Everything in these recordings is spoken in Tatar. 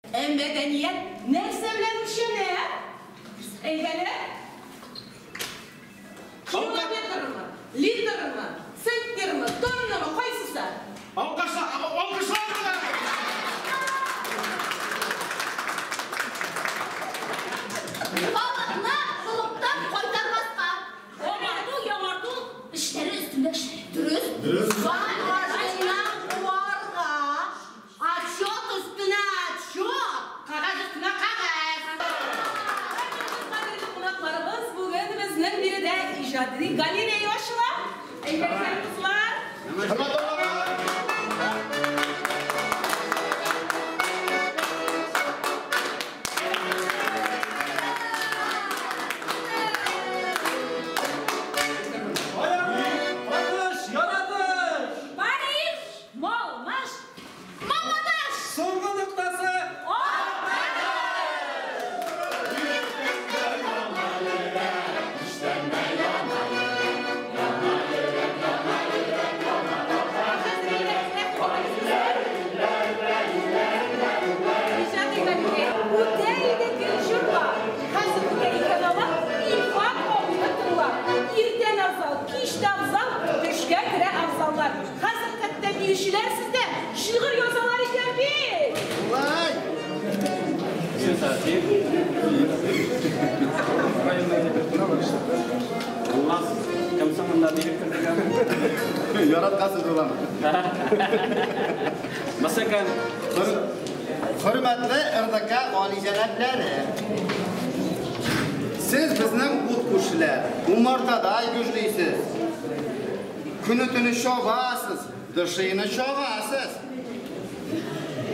Ә мәдәният нәрсә белән үлчәнә? Әйдәле. Километрмы, литрмы, центнермы, тоннамы, кайсысы? Алкышлар, алкышлар белән! Халыкны холыктан кайтармаска. Агарту, яңарту эшләре өстендә эшләргә. Дөрес. Дөрес. Башыннан куарга. Отчет өстенә отчет. Кәгазь өстенә кәгазь. Кадерле кунакларыбыз, бүген безнең биредә иҗади галерея ачыла. Әйдәгез, кызлар. Хөрмәтле балалар! Атыш, яратыш! Париж, Малмыж, Мамадыш. Соңгы ноктасы Иҗади галерея. Үтә иде гел җырлар. Хәзер үтә икән алар, Илфак абыйны тыңлар. Иртән Афзал, кич тә Афзал, төшкә керә Афзаллар. Хәзер хәтта биючеләр сездә шигырь язалар икән бит. Улай! Булмас, кем соң монда директор дигән? Яраткансыз улам. Мәсәкән, Хөрмәтле РДК галиҗәнаплары. Сез безнең ут күршеләр, умартадай гөжлисез. Көне төне чабасыз, дышыйны чагасыз.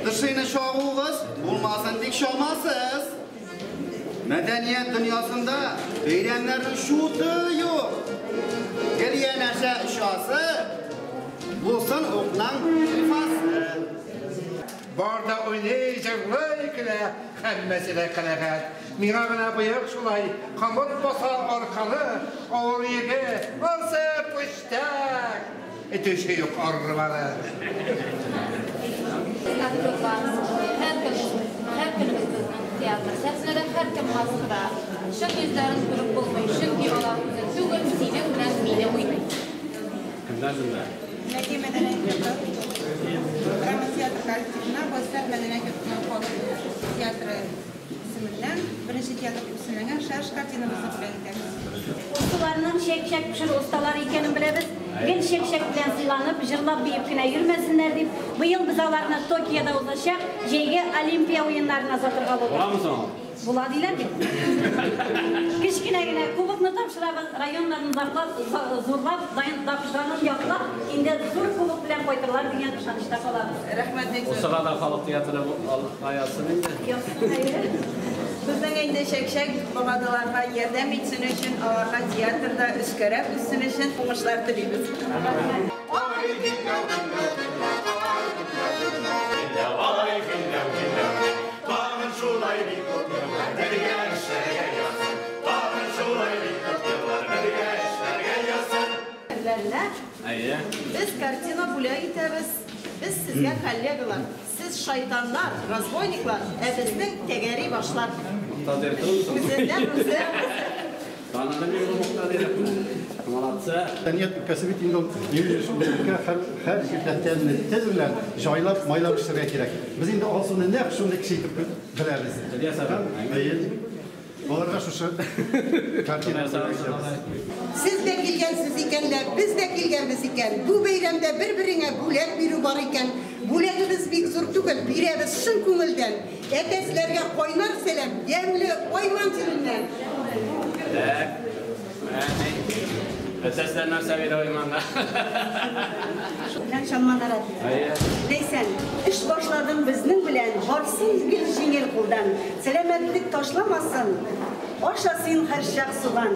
Дышыйны чагуыгыз булмасын тик чамасыз. Мәдәният дөньясында бәйрәмнәрнең шуты юк. Гел янәшә очасы, булсын укның шифасы. Бар да уйный, җырлый, көлә, һәммәсе дә канәгать. Миңа гына боек шулай, камыт баса арканы, авыр йөге, ансы пүчтәк. Этүче юк арбаны. Актерлар, һәр көн, һәр көнебез безнең театр сәхнәдә һәркем маскада. Чын йөзләрен күреп булмый, чөнки алар үзен түгел, синең белән мине уйный. кемнәр монда? Мәки мәдәният йорты, драма театр коллективына Байсар мәдәният йортының халык театры исеменнән беренче театр дип исемләнгән шарж картинабызны бүләк итәбез. Осталарның чәк-чәк пешерү осталары икәнен беләбез. Гел чәк-чәк белән сыйланып, җырлап биеп кенә йөрмәсеннәр дип, быел без аларны Токиода узачак җәйге Олимпия уеннарына озатырга булдык. Буламы соң? Була диләр бит. Кечкенә генә кубокны тапшырабыз, районнарны зурлап, данын яклап, инде зур кубок белән кайтырлар дигән ышанычта калабыз. Рәхмәт бик зур. Усыга да халык театры язсын инде. Язсын, әйе. Безнең инде чәк-чәк бабадыларга ярдәм итсен өчен, аларга театрда өскәрәк үссен өчен уңышлар телибез. Тагын шулай бик күп еллар бергә эшләргә язсын. Тагын шулай бик күп еллар бергә эшләргә язсын. Әйе. Без картина бүләк итәбез. Без сезгә коллегалар, сез шайтаннар, разбойниклар, ә безнең тәгәри башлар. Муктадир түгелсең. Үзеннән үзе. Таныдым мин бу Муктадирны. Молодцы. Мәдәният өлкәсе бит инде ул ниндидер шундый өлкә, һәр җирдә тәнне тез белән җайлап, майлап эшләргә кирәк. Без инде Алсуны нәкъ шундый кеше итеп беләбез. Ильяс абый. Әйе. Аларга шушы картина бүләк итәбез. Сез дә килгәнсез икән дә, без дә килгәнбез икән. Бу бәйрәмдә бер-береңә бүләк бирү бар икән. Бүләгебез бик зур түгел, бирәбез чын күңелдән. Әтәсләргә кайнар сәлам, ямьле Айман җиреннән. Так. Әтәсләр нәрсә бирә Айманга? Белән Чалманарат. Әйе. Ләйсән, эш башладың безнең белән, барсын гел җиңел кулдан. Сәламәтлек ташламасын, аша син һәрчак суган.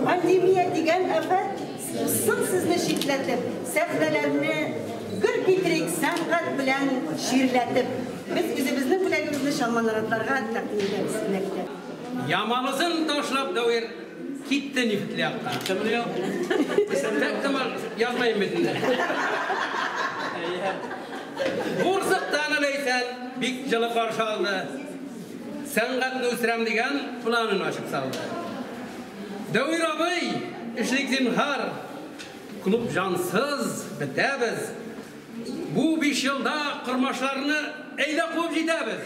Пандемия дигән афәт узсын сезне читләтеп, сәхнәләрне гөр китерик сәнгать белән чирләтеп. Без үзебезнең бүләгебезне Чалманаратларга тәкъдим итәбез, бүләк итәбез. Ямалысын ташлап дәвер китте нефтьле якка. Китте ул? Тәк тымар язмайым бит инде. Бурсыктан Безне Ләйсән бик җылы каршы алды. Сәнгатьне үстерәм дигән планын ачып салды. Дәвир абый, эшлик зинһар, клуб җансыз, бетәбез. Бу 5 елда кормашларны әйдә куып җитәбез.